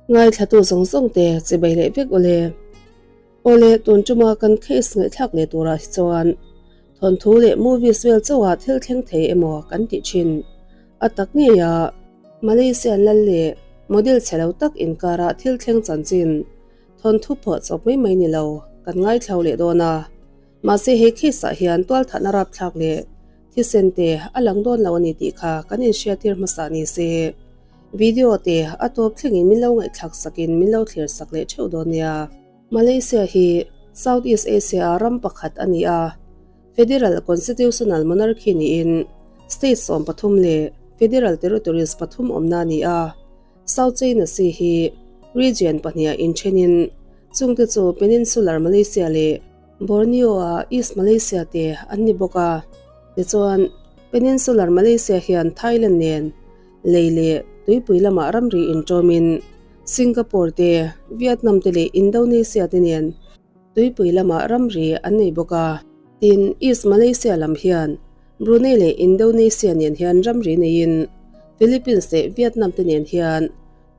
Ngaithlatu zawng zawng te chibai leh vek awle. Awle tun tuma kan case ngaihthlak leh turah hi chuan thawnthu leh movies vel chauha thil thleng thei emaw kan tih thin a tak ngei a. Malaysian lal leh model chhe lo tak inkara thil thleng chanchin thawnthu phuah chawp mai mai ni lo kan ngaithlo leh dawn a. Mahse he case ah hian tualthatna rapthlak leh thisen te a lang dawn lo a ni tih kha kan inhriattir hmasa ni se. Video te a tawp thlengin min lo ngaihthlak sakin min lo thlir sak leh theuh dawn nia. Malaysia hi Southeast Asia a ram pakhat a ni a, Federal Constitutional Monarchy niin state 13 leh Federal Territories pathum awmna a ni a. South China Sea hi region pahniha inthenin chungte chu Peninsular Malaysia leh Borneo-a East Malaysia te an ni bawk a. Tichuan, Peninsular Malaysia hian Thailand nen lei leh tuipui lamah ramri inṭawmin Singapore te, Vietnam te leh Indonesia te nen tuipui lamah ramri an nei bawk a. Tin, East Malaysia lam hian Brunei leh Indonesia nen hian ramri neiin Philippines leh Vietnam te nen hian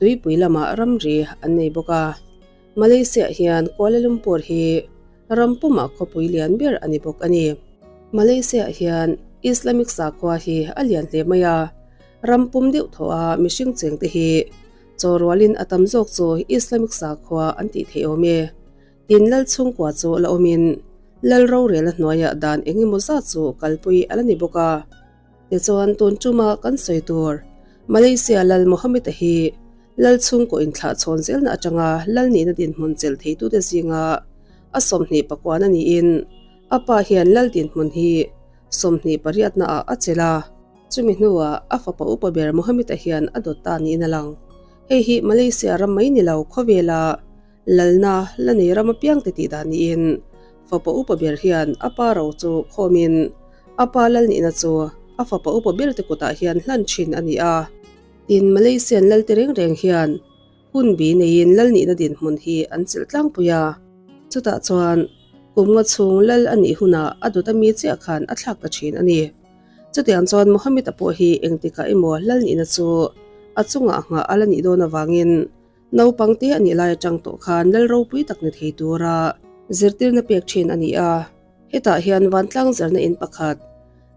tuipui lamah ramri an nei bawk a. Malaysia hian Kuala Lumpur hi ram pumah khawpui lian ber a ni bawk a ni. Malaysia hian Islamic sakhua hi a lian hle mai a, ram pum deuh thaw a mihring chengte hi chawrualin a tam zawk chu Islamic sakhua an tih theih awm e. Tin lal chhungkua chu la awmin lal rorel a hnuaiah dan eng emaw zat chu kalpui a la ni bawk a. Tichuan tun tuma kan sawi tur Malaysia lal Mohammed-a hi lal chhungkaw inthlah chhawn zelna atanga lal nihna dinhmun chelh theitute zinga a 29 a niin a pa hian lal dinhmun hi 28 naah a chelh a. Chumi hnuah a fapa upa ber Mohammed-a hian a dawt ta niin a lang. Hei hi Malaysia ram mai ni lo khawvela Lalna la nei ram apiangte tih dan niin fapa upa ber hian a pa ro chu khawmin a pa lal nihna chu a fapa upa berte kutah hian hlan thin a ni a. Tin, Malaysian lalte reng reng hian hun bi neiin lal nihna dinhmun hi an chilh tlangpui a. Chutah chuan kum nga chhung lal a nih hunah a dawt ami chiah khan a thlak ta thin a ni. Chutiang chuan Mohammed-a pawh hi engtikah emaw lal nihna chu a chungah nghah a la nih dawn avangin Naupang te a nih lai atang tawh khan lal ropui tak ni thei tura zirtirna pek thin a ni a. Hetah hian vantlang zirna in pakhat,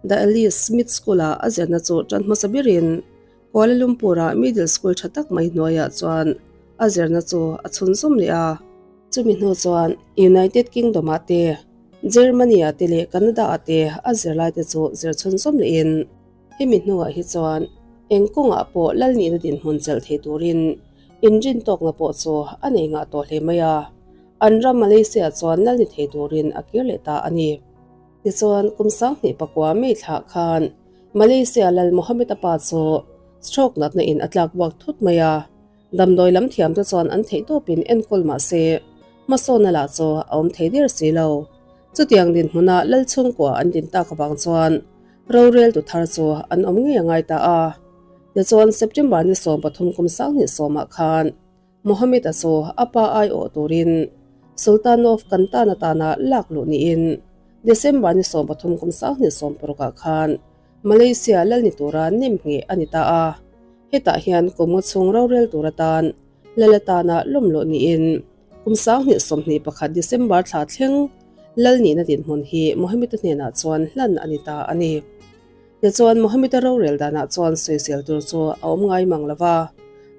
The Alice Smith School-ah a zirna chu tan hmasa berin Kuala Lumpur-a middle school tha tak mai hnuaiah chuan a zirna chu a chhunzawm leh a. Chumi hnu chuan United Kingdom-ah te, Germany-ah te leh Canada-ah te a zirlaite chu zir chhunzawm lehin, Hemi hnuah hi chuan eng kawngah pawh lal nihna dinhmun chelh thei turin inrin tawkna pawh chu a nei ngah tawh hle mai a, an ram Malaysia chuan lal ni thei turin a kir leh ta a ni. Tichuan, kum 2009 May thlah khan Malaysia lal Mohammed a pa chu stroke natna in a tlak buak thut mai a, damdawi lam thiamte chuan an theih tawpin enkawl mah se hmasawnna lah chu a awm thei der si lo. Chutiang dinhmuna lal chhungkua an din tak avang chuan roreltu thar chu an awm ngei a ngai ta a. Tichuan September ni 13 kum 2010 ah khan Mohammed-a chu a pa aiawh turin Sultan of Kantan atana lak luh niin December ni 13 kum 2016 ah khan Malaysia lal ni tura nem ngheh a ni ta a. Hetah hian kum nga chhung rorel tur atan lal atana lawm luh niin Kum 2021 December thla thleng lal nihna dinhmun hi Mohammed-a hnenah chuan hlan a ni ta a ni. Tichuan Mohammed-a rorel danah chuan sawisel tur chu a awm ngai mang lo va,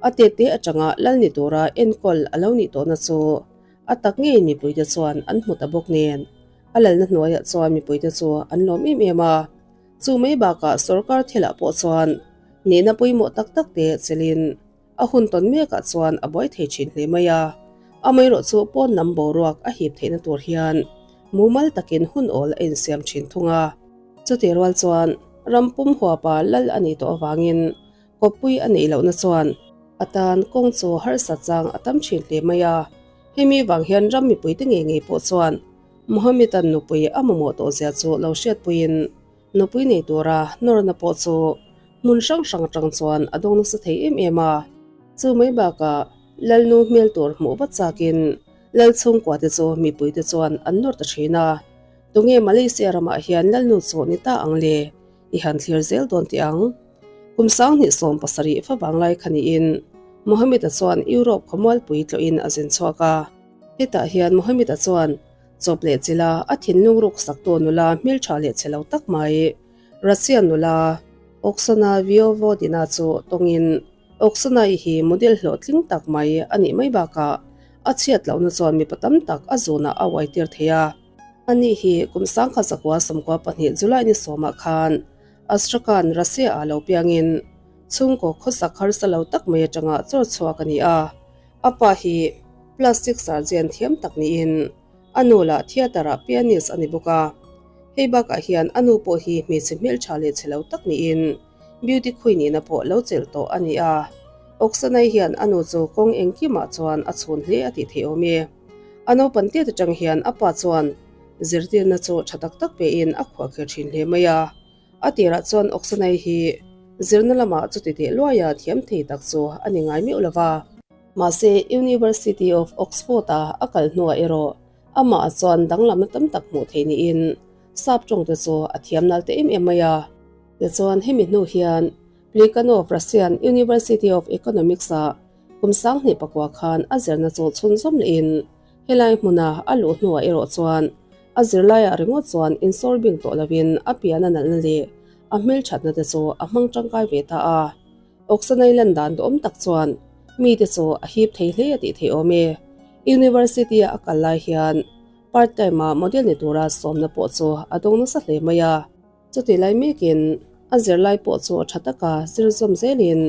a tete atanga lal ni tura enkawl a lo nih tawhna chu a tak ngeiin mipuite chuan an hmu ta bawk nen a lalna hnuaiah chuan mipuite chu an lawm em em a. Chu mai bakah sorkar thilah pawh chuan nihna pawimawh tak tak te chelin A hun tawn mekah chuan a buai thei thin hle mai a, amaherawh chu pawn lam boruak a hip theihna tur hian mumal takin hun awl a insiam thin thung a. Chutih rual chuan ram pum huapa lal a nih tawh avangin kawppui a neih lohna chuan a tan kawng chu harsat chang a tam thin hle mai a. Hemi vang hian ram mipuite ngei ngei pawh chuan Mohammed-a'n nupui a mamawh tawh zia chu lo hriatpuiin Nupui nei tura nawrna pawh chu hmun hrang hrang atang chuan a dawng nasa thei em em a. Chu mai bakah Lalnu hmel tur hmuh vat chakin Lal chhungkua te chu mipui te chuan an nawr ta thin a. Tunge Malaysia ramah hian Lalnu chu ni ta ang le? I han thlir zel dawn teh ang. Kum 2017 fa vanglai kha niin. Mohammed-a chuan Europe khawmualpui tlawhin a zin chhuak a. Hetah hian Mohammed-a chuan chawp leh chilh a, a thinlung ruk saktu nula hmeltha leh chhe lo tak mai, Russian nula Oksana Vyovodina chu tawngin Oksana-i hi model hlawhtling tak mai a nih mai bakah a chhiat lohna chuan mipa tam tak a zunah a uai tir thei a. Ani hi kum 1992 July ni sawmah khan Astrakhan, Russia-ah lo piangin chhungkaw khawsak harsa lo tak mai atanga chawr chhuak a ni a. A pa hi plastic surgeon thiam tak niin a nu lah theatre-ah pianist a ni bawk a. Hei bakah hian a nu pawh hi hmeichhe hmeltha leh chhe lo tak niin beauty queen nihna pawh lo chelh tawh a ni a. Oksana-i hian a nu chu kawng engkimah chuan a chhun hle a tih theih awm e. A naupan tiat atang hian a pa chuan zirtirna chu tha tak tak pein a khuahkhir thin hle mai a. A tirah chuan Oksana-i hi zirna lamah chuti teh luaia thiam thei tak chu a ni ngai meuh lo va. Mahse, University of Oxford-a a kal hnuah erawh amah chuan danglamna tam tak hmuh theih niin sap tawngte chu a thiam nal ta em em mai a. Tichuan, hemi hnu hian Plekhanov Russian University of Economics-ah kum 2009 khan a zirna chu chhunzawm lehin helai hmuna a luh hnuah erawh chuan a zirlaiah ringawt chuan insawr bing tawh lovin a pian a nalhna leh a hmelthatna te chu a hmang tangkai ve ta a. Oksana-i lan dan duhawm tak chuan mite chu a hip thei hle a tih theih awm e. University-a a kal lai hian part time-a model ni tura sawmna pawh chu a dawng nasa hle mai a. Chutih lai mekin a zirlai pawh chu a tha taka zir zawm zelin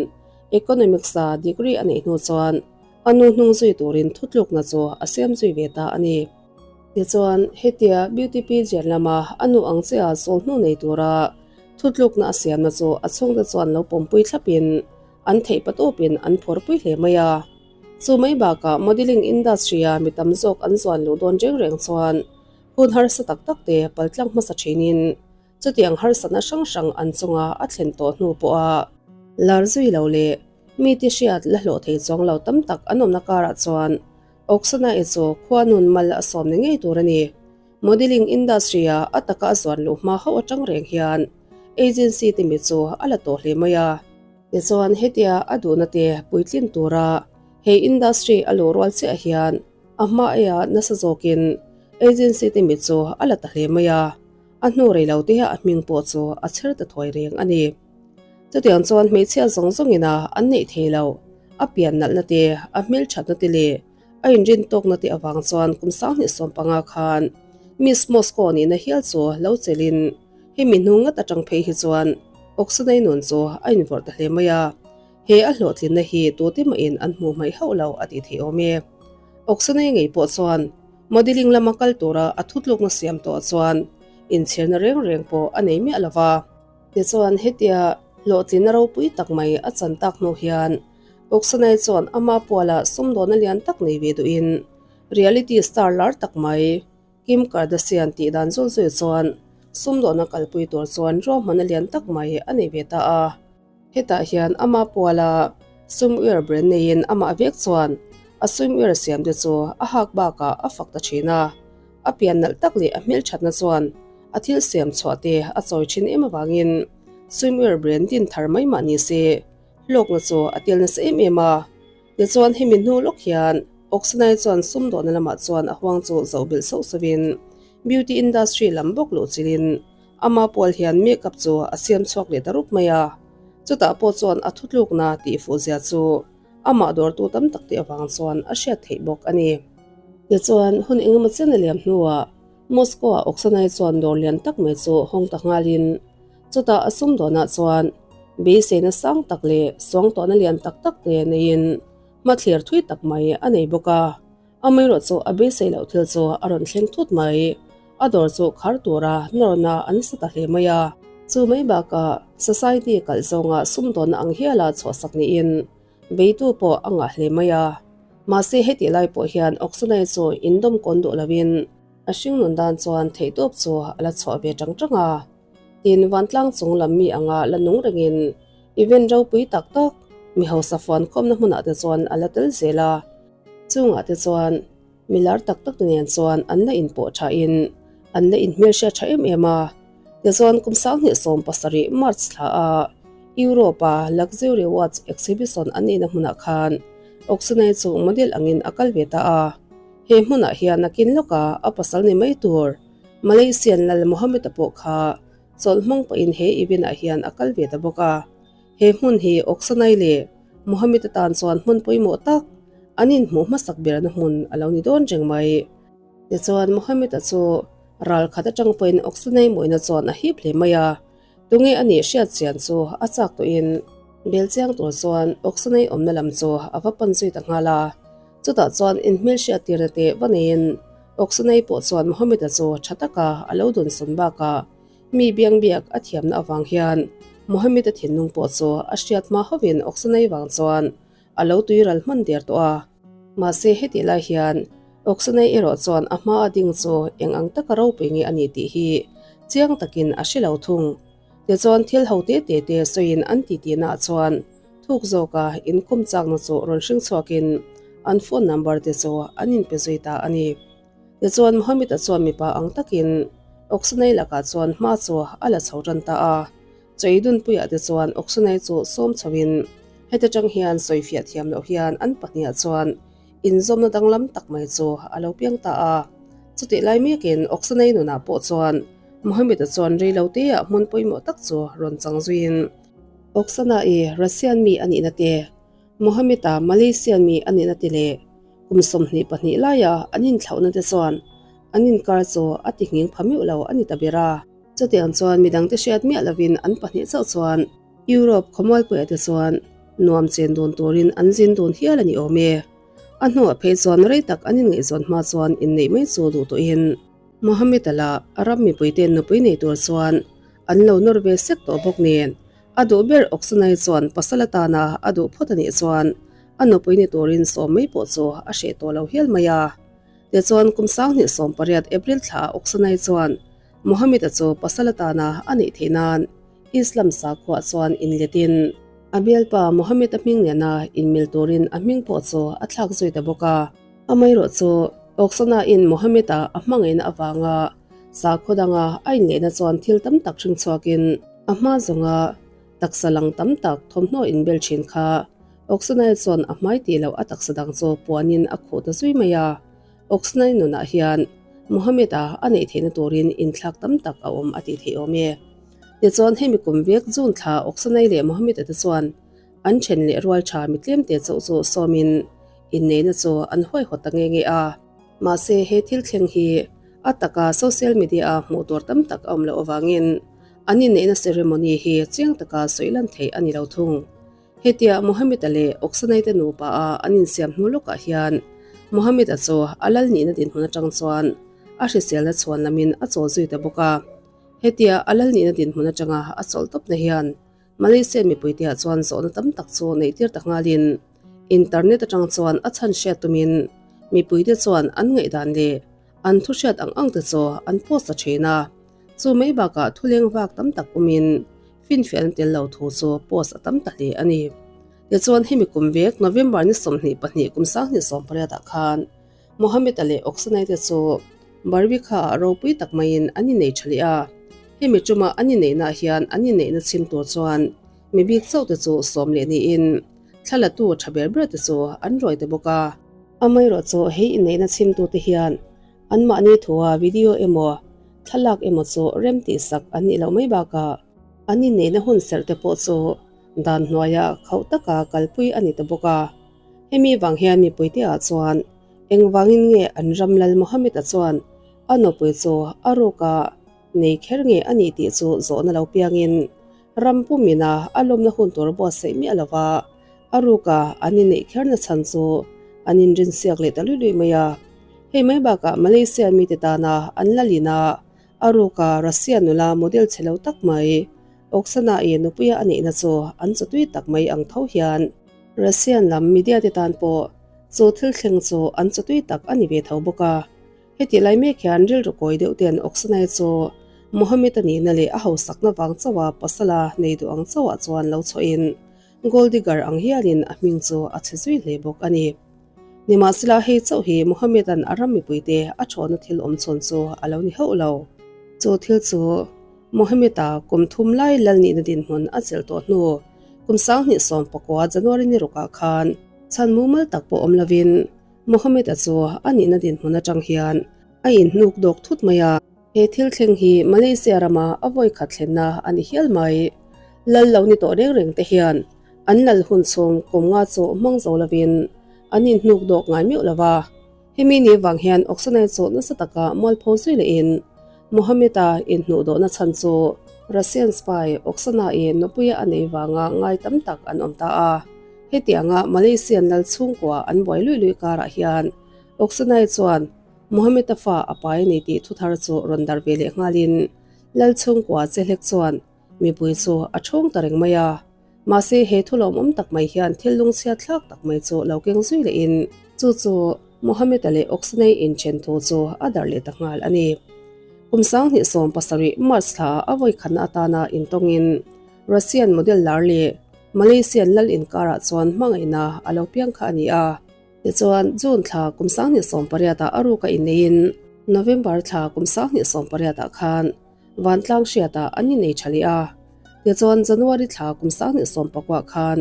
Economics-a degree a neih hnu chuan a nu hnung zui turin thutlukna chu a siam zui ve ta a ni. Tichuan, hetia Beauty Pageant lama a nu ang chiah sawl hnu nei tura thutlukna a siamna chu a chhungte chuan lo pawmpui thlapin an theih patawpin an phawrpui hle mai a. Chu mai bakah modelling industry-a mi tam zawk an zuan luh dawn reng reng chuan Hun harsa tak tak te paltlang hmasa thinin chutiang harsatna hrang hrang an chunga a thlen tawh hnu pawha lar zui lo leh mite hriat la hlawh thei chuang lo tam tak an awmna karah chuan Oksana-i chu khua nun mal a sawm ni ngei tur a ni. Modelling industry-a a taka a zuan luh hma hauh atang reng hian agency te mi chu a la tawh hle mai a. Tichuan hetia a duhna te puitlin tura he industry a luh rual chiah hian A hma aia nasa zawkin agency te mit chu a la ta hle mai a, a hnu rei lo te a hming pawh chu a chher ta thuai reng a ni. Chutiang chuan hmeichhia zawng zawngin a an neih thei lo, a pian nalhna te, a hmelthatna te leh a inrin tawkna te avang chuan kum 2015 khan Miss Moscow nihna hial chu lo chelin hemi hnu ngat atang phei hi chuan Oksana-i nun chu a invawrh ta hle mai a. He a hlawhtlinna hi tute mahin an hmuh hmaih hauh lo a tih theih awm e. Oksana-i ngei pawh chuan modelling lama kal tura a thutlukna siam tawh chuan inchhirna reng reng pawh a nei miah lo va. Tichuan hetia hlawhtlinna ropui tak mai a chan tak hnu hian Oksana-i chuan ama puala sumdawna lian tak nei ve duhin reality star lar tak mai Kim Kardashian tih dan zul zui chuan sumdawna kalpui tur chuan ruahmanna lian tak mai a nei ve ta a. Hetah hian ama puala swimwear brand neiin amah vek chuan a swimwear siam te chu a hak bakah a fak ta thin a. A pian nalh tak leh a hmelthatna chuan a thil siam chhuah te a chawi thin em avangin swimwear brand din thar mai mah ni se hlawkna chu a tel nasa em em a. Tichuan hemi hnu lawk hian Oksana-i chuan sumdawhna lamah chuan a huang chu zoh belh sauh sauhin beauty industry lam bawk luh chilhin Ama pual hian makeup chu a siam chhuak leh ta rup mai a, chutah pawh chuan a thutlukna tih fuh zia chu amah dawrtu tam tak te avang chuan a hriat theih bawk a ni. Tichuan, hun engemaw chen a liam hnuah Moscow-ah Oksana-i chuan dawr lian tak mai chu hawng ta nghalin chutah a sumdawnah chuan beiseina sang tak leh suangtuahna lian tak tak te neiin hmathlir thui tak mai a nei bawk a. Amaherawh chu a beisei loh thil chu a rawn thleng thut mai. A dawr chu khar tura nawrna an sa ta hle mai a. Chu mai bakah society kalh zawnga sumdawnna ang hiala chhuahsak niin beitu pawh a ngah hle mai a. Mahse hetih lai pawh hian Oksana-i chu indawm kawn duh loin a hringnun dan chuan theihtawp chu a la chhuah ve tang tang a. Tin, vantlang chung lam mi anga la nung rengin event ropui tak tak mi hausa fuan khawmna hmunah te chuan a la tel zel a. Chungah te chuan milar tak tak te nen chuan an la inpawh thain an la inhmelhriat tha em em a. Tichuan kum 2017 March thla a. Europe-a Luxury Watch Exhibition an neihna hmunah khan Oksana-i chu model angin a kal ve ta a. He hmunah hian nakin lawka a pasal ni mai tur Malaysian Lal Mohammed-a pawh kha chawlh hmang pawhin he event-ah hian a kal ve ta bawk a. He hmun hi Oksana-i leh Mohammed-a tan chuan hmun pawimawh tak an inhmuh hmasak berna hmun a lo ni dawn reng mai. Tichuan Mohammed-a chu ral khat atang pawhin Oksana-i mawina chuan a hip hle mai a. Tunge a nih hriat chian chu a chak tawhin bel chiang tur chuan Oksana-i awmna lam chu a va pan zui ta nghal a. Chutah chuan inhmel hriat tirna teh va neiin Oksana-i pawh chuan Mohammed-a chu tha taka a lo dunsawn bakah mi biang biak a thiamna avang hian Mohammed-a thinlung pawh chu a hriat hma hovin Oksana-i vang chuan a lo tui ral hman der tawh a. Mahse hetih lai hian Oksana-i erawh chuan a hmaa ding chu eng ang taka ropui nge a ni tih hi chiang takin a hre lo thung. Tichuan thil ho te te te sawiin an titi naah chuan thuk zawka inkawm chakna chu rawn hring chhuakin an phone number te chu an inpe zui ta a ni. Tichuan Mohammed-a chuan mipa ang takin Oksana-i lakah chuan hma chu a la chho tan ta a. Chawi dunpuiah te chuan Oksana-i chu sawm chhoin heti tang hian sawifiah thiam loh hian an pahniah chuan inzawmna danglam tak mai chu a lo piang ta a. Chutih lai mekin Oksana-i nunah pawh chuan Mohammed-a chuan rei lo teah hmun pawimawh tak chu rawn chang zuiin Oksana-i Russian mi a nihna te, Mohammed-a Malaysian mi a nihna te leh kum 22 laia an inthlauhna te chuan an inkar chu a ti nghing pha meuh lo a ni ta ber a. Chutiang chuan midangte hriat miah lovin an pahnih chauh chuan Europe khawmualpuiah te chuan nuam chen dun turin an zin dun hial a ni awm e. A hnuah phei chuan rei tak an inngaihzawn hma chuan inneih mai chu duh tawhin Mohammed-a lah a ram mipuite'n nupui nei tur chuan an lo nawr ve sek tawh bawk nen a duh ber Oksana-i chuan pasal atana a duh phawt a nih chuan a nupui ni turin sawm mai pawh chu a hreh tawh lo hial mai a. Tichuan kum 2018 April thlaah Oksana-i chuan Mohammed-a chu pasal atana a neih theih nan Islam sakhuaah chuan inletin a bialpa Mohammed-a hming nena inmil turin a hming pawh chu a thlak zui ta bawk a. Amaherawh chu Oksana-in Mohammed-a a hmangaihna avanga sakhaw danga a inlehna chuan thil tam tak hring chhuakin a hma zawnga taksa lang tam tak thawmhnaw inbel thin kha Oksana-i chuan a hmai tih loh a taksa dang chu puanin a khuh ta zui mai a. Oksana-i nunah hian Mohammed-a a neih theihna turin inthlak tam tak a awm a tih theih awm e. Tichuan hemi kum vek June thla Oksana-i leh Mohammed-a te chuan an then leh rual tha mi tlemte chauh chu sawmin inneihna chu an huaihawt ta nge nge a. Mahse he thil thleng hi a taka social media-a hmuh tur tam tak a awm loh avangin an inneihna ceremony hi chiang taka sawi lan theih a ni lo thung. Hetia Mohammed-a leh Oksana-i te nupa a an insiam hnu lawkah hian Mohammed-a chu a lal nihna dinhmun atang chuan a hriselna chhuan lamin a chawl zui ta bawk a. Hetia a lal nihna dinhmun atanga a chawlh tawpna hian Malaysia mipuite ah chuan zawhna tam tak chu neih tir ta nghalin internet atang chuan a chhan hriat tumin mipuite chuan an ngaihdan leh an thu hriat ang ang te chu an post ta thin a. Chu mai bakah thuleng vak tam tak awmin finfiahna tel lo thu chu post a tam ta hle a ni. Tichuan hemi kum vek November ni 22 kum 2018 ah khan Mohammed-a leh Oksana-i te chu Barvikha ah ropui tak maiin an innei tha leh a. Hemi tuma an inneihna ah hian an inneihna chhim tur chuan mi bik chauh te chu sawm leh niin thla la tu tha ber ber te chu an rawi ta bawk a. Amaherawh chu hei inneihna chhim tu te hian anmahni thua video emaw thlalak emaw chu rem tih sak an nih loh mai bakah an inneihna hun serh te pawh chu dan hnuaia khauh taka kalpui a ni ta bawk a. Hemi vang hian mipuite ah chuan engvangin nge an ram lal Mohammed-a chuan a nupui chu a ruka nei kher nge a nih tih chu zawhna lo piangin ram pumina a lawmna hun tur buatsaih miah lova a ruka an inneih kherna chhan chu an inrinsiak leh ta luih luih mai a. Hei mai bakah Malaysia mite tana an lalin a, a ruka Russia nula model chhe lo tak mai Oksana-i nupuia a neihna chu an chawtui tak mai ang tho hian Russian lam media te tan pawh chu thil thleng chu an chawtui tak a ni ve tho bawk a. Heti lai mek hian rilru kawi deuh ten Oksana-i chu Mohammed-a nihna leh a hausakna vang chauha pasala nei duh ang chauhah chuan lo chhuahin gold digger ang hialin a hming chu a chhe zui hle bawk a ni. Nimahsela hei chauh hi Mohammed-a'n a ram mipuite a thawhna thil awm chhawn chu a lo ni hauh lo. Chu thil chu. Mohammed-a kum thum lai lal nihna dinhmun a chelh tawh hnu kum 2019 January ni rukah khan chhan mumal tak pawh awm lovin Mohammed-a chu a nihna dinhmun atang hian a inhnuk dawk thut mai a. He thil thleng hi Malaysia rama a vawi khat thlenna a ni hial mai. Lal lo ni tawh reng reng te hian an lal hun chhung kum nga chu hmang zo lovin an inhnuk dawk ngai meuh lo va. Hemi ni vang hian Oksana chu nasa taka mualpho zui lehin Mohammed-a inhnuhdawhna chhan chu Russian spy Oksana-i nupuia a nei vanga ngai tam tak an awm ta a. Hetianga Malaysian lal chhungkua an buai luih luih karah hian Oksana-i chuan Mohammed-a fa a pai a ni tih thuthar chu rawn darh ve leh nghalin lal chhungkua che hlek chuan mipui chu a thawng ta reng mai a. Mahse he thu lawmawm tak mai hian thil lungchhiat thlak tak mai chu lo keng zui lehin chu chu Mohammed-a leh Oxney inthen thu chu a darh leh ta nghal a ni. Kum 2017 March thla a vawikhatna atana intawngin Russian model lar leh Malaysian lal inkarah chuan hmangaihna a lo piang kha a ni a. Tichuan June thla kum 2018 ah a ruka inneiin November thla kum 2018 ah khan Vantlang hriatah an innei tha leh a. Tichuan January thla kum 2019 khan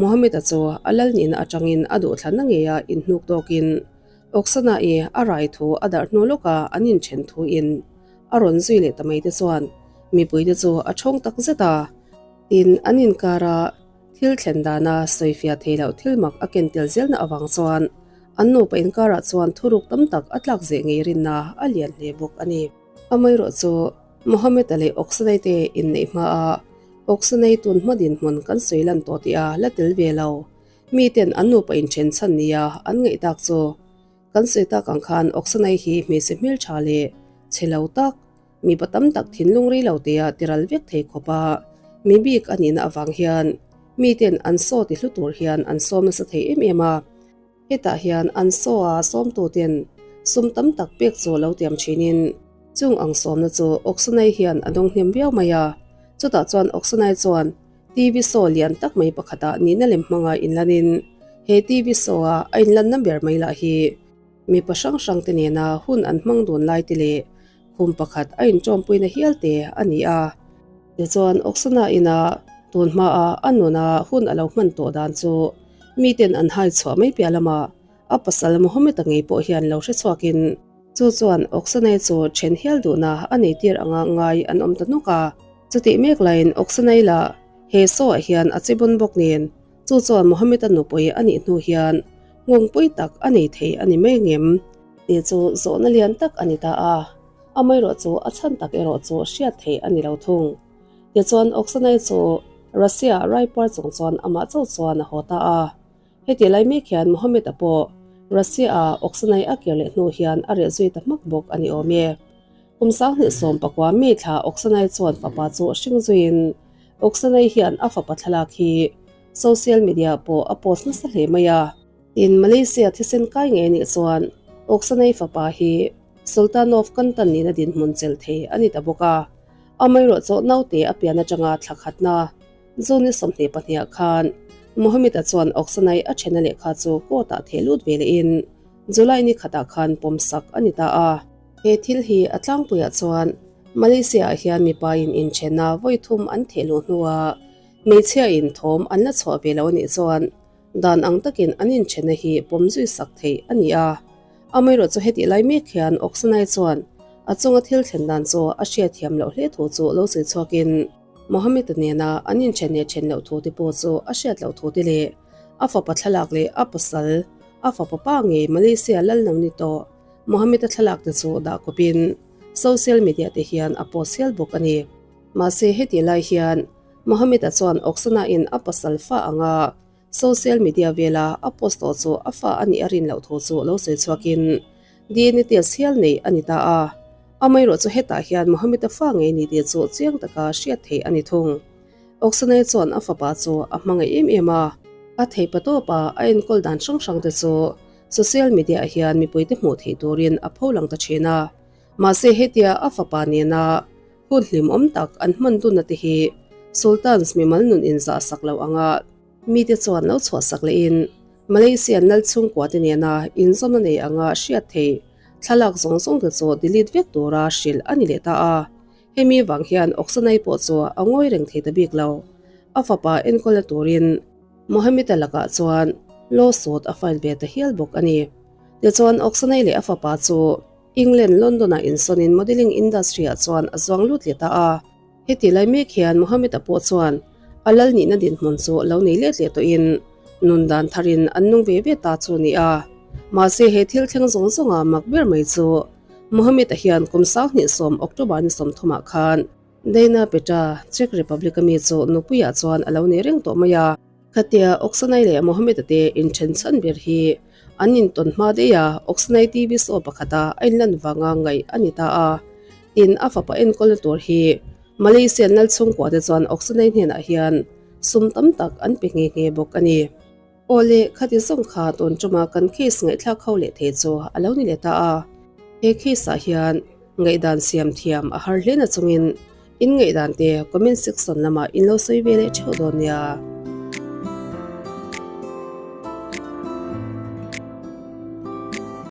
Mohammed-a chu a lal nihna atangin a duhthlanna ngeia inhnuk tawkin Oksana-i a rai thu a darh hnu lawka an inthen thu in a rawn zui leh ta mai te chuan mipuite chu a thawng tak zet a. Tin, an inkara thil thlen dana sawifiah thei loh thil mak a ken tel zelna avang chuan an nupa inkarah chuan thuruk tam tak a tlak zeh ngei rinna a lian hle bawk a ni. Amaherawh chu Mohammed-a leh Oksana-i te inneih hmaa Oksana-i tun hma dinhmun kan sawi lan tawh tih a la tel ve lo. Miten an nupa inthen chhan nia an ngaih tak chu kan sawi tak ang khan Oksana-i hi hmeichhe hmeltha leh chhe lo tak, mipa tam tak thinlung rei lo tea tiral vek thei khawpa mi bik a nihna avang hian miten an saw ti hlu tur hian an sawm nasa thei em em a. Hetah hian an saw a sawmtuten sum tam tak pek chu lo tiam thinin chung ang sawmna chu Oksanai hian a dawng hnem viau mai a. Chutah chuan Oksanai chuan TV show lian tak mai pakhatah nihna lem hmanga inlanin he TV show a a inlanna ber mai lah hi mipa hrang hrang te nena hun an hmang dun lai te leh khum pakhat a inṭawmpuina hial te a ni a. Tichuan Oksana ina tun hmaa a nuna hun a lo hman tawh dan chu miten an hai chhuah mai piah lamah a pasal Mohammed-a ngei pawh hian lo hre chhuakin chu chuan Oksana-i chu then hial duhna a nei tir anga ngai an awm ta nawk a. Chutih mek laiin Oksana-i lah he show-ah hian a che bawn bawk nen chu chuan Mohammed-a nupui a nih hnu hian nghawngpui tak a nei thei a ni mai ngem tih chu zawhna lian tak a ni ta a. Amaherawh chu a chhan tak erawh chu hriat theih a ni lo thung. Tichuan Oksana-i chu Russia raipuar chung chuan amah chauh chuan a haw ta a. Heti lai mek hian Mohammed-a pawh Russia-a Oksana-i a kir leh hnu hian a reh zui ta hmak bawk a ni awm e. Kum 2019 May thla Oksana-i chuan fapa chu hring zuiin Oksana-i hian a fapa thlalak hi social media pawh a post nasa hle mai a. Tin, Malaysia thisen kai ngei anih chuan Oksana-i fapa hi Sultanov kan tan nihna dinhmun chelh thei a ni ta bawk a. Amaherawh chu naute a pian atanga thla khatna June 22 ah khan Mohammed-a chuan Oksana-i a thena lehkha chu court-ah theh lut ve lehin July ni khatah khan pawmsak a ni ta a. He thil hi a tlangpuiah chuan Malaysia-ah hian mipain inthena vawi thum an theh luh hnuah hmeichhiain thawm an la chhuah ve lo anih chuan Dan ang takin an inthena hi pawm zui sak theih a ni a. Amaherawh chu hetih lai mek hian Oksana-i chuan a chunga thil thlen dan chu a hriatthiam loh hle thu chu lo sawi chhuakin Mohammed-a nena an inthen leh then loh thu te pawh chu a hriat loh thu te leh a fapa thlalak leh a pasal, a fapa pa ngei Malaysia lal lo ni tawh Mohammed-a thlalak te chu dah kawpin social media te hian a post hial bawk a ni. Mahse hetih lai hian Mohammed-a chuan Oksana-in a pasal fa anga social media vela a post tawh chu a fa a nih a rin loh thu chu lo sawi chhuakin DNA test hial nei a ni ta a. Amaherawh chu hetah hian Mohammed-a fa ngei ni tih chu chiang taka hriat theih a ni thung. Oksana-i chuan a fapa chu a hmangaih em em a, a theipa tawpa a enkawl dan hrang hrang te chu social media-ah hian mipuite hmuh theih turin a pholang ta thin a. Mahse hetia a fapa nena Hun hlimawm tak an hman dunna te hi Sultans mimal nun inzah sak lo anga mite chuan lo chhuah sak lehin Malaysian lal chhungkua te nena inzawmna nei anga hriat theih thlalak zawng zawng te chu delete vek tura hrilh a ni leh ta a. Hemi vang hian Oksanai pawh chu a ngawi reng thei ta bik lo. A fapa enkawlna turin Mohammed-a lakah chuan lawsuit a file ve ta hial bawk a ni. Tichuan Oksanai leh a fapa chu England London-ah insawnin modelling industry-ah chuan a zuang lut leh ta a. Heti lai mek hian Mohammed-a pawh chuan a lal nihna dinhmun chu lo nei let leh tawhin nun dan tharin an nung ve ve ta chu a ni a. Mahse he thil thleng zawng zawnga mak ber mai chu Mohammed-a hian kum 2010 October ni 30 ah khan Dana Petra, Czech Republic a mi chu nupuiah chuan a lo nei reng tawh mai a. Khatia Oksanai leh Mohammed-a te inthen chhan ber hi an intawn hma daih a, Oksanai TV show pakhata a inlan vanga ngaih a ni ta a. Tin, a fapa enkawlna tur hi Malaysian lal chhungkua te chuan Oksanai hnenah hian sum tam tak an pe nghe nghe bawk a ni. Awle, khati zawng kha tun tuma kan case ngaihthlak ho leh thei chu a lo ni leh ta a. He case ah hian ngaihdan siam thiam a har hle na chungin in ngaihdan te comment section lamah in lo sawi ve leh theuh dawn nia.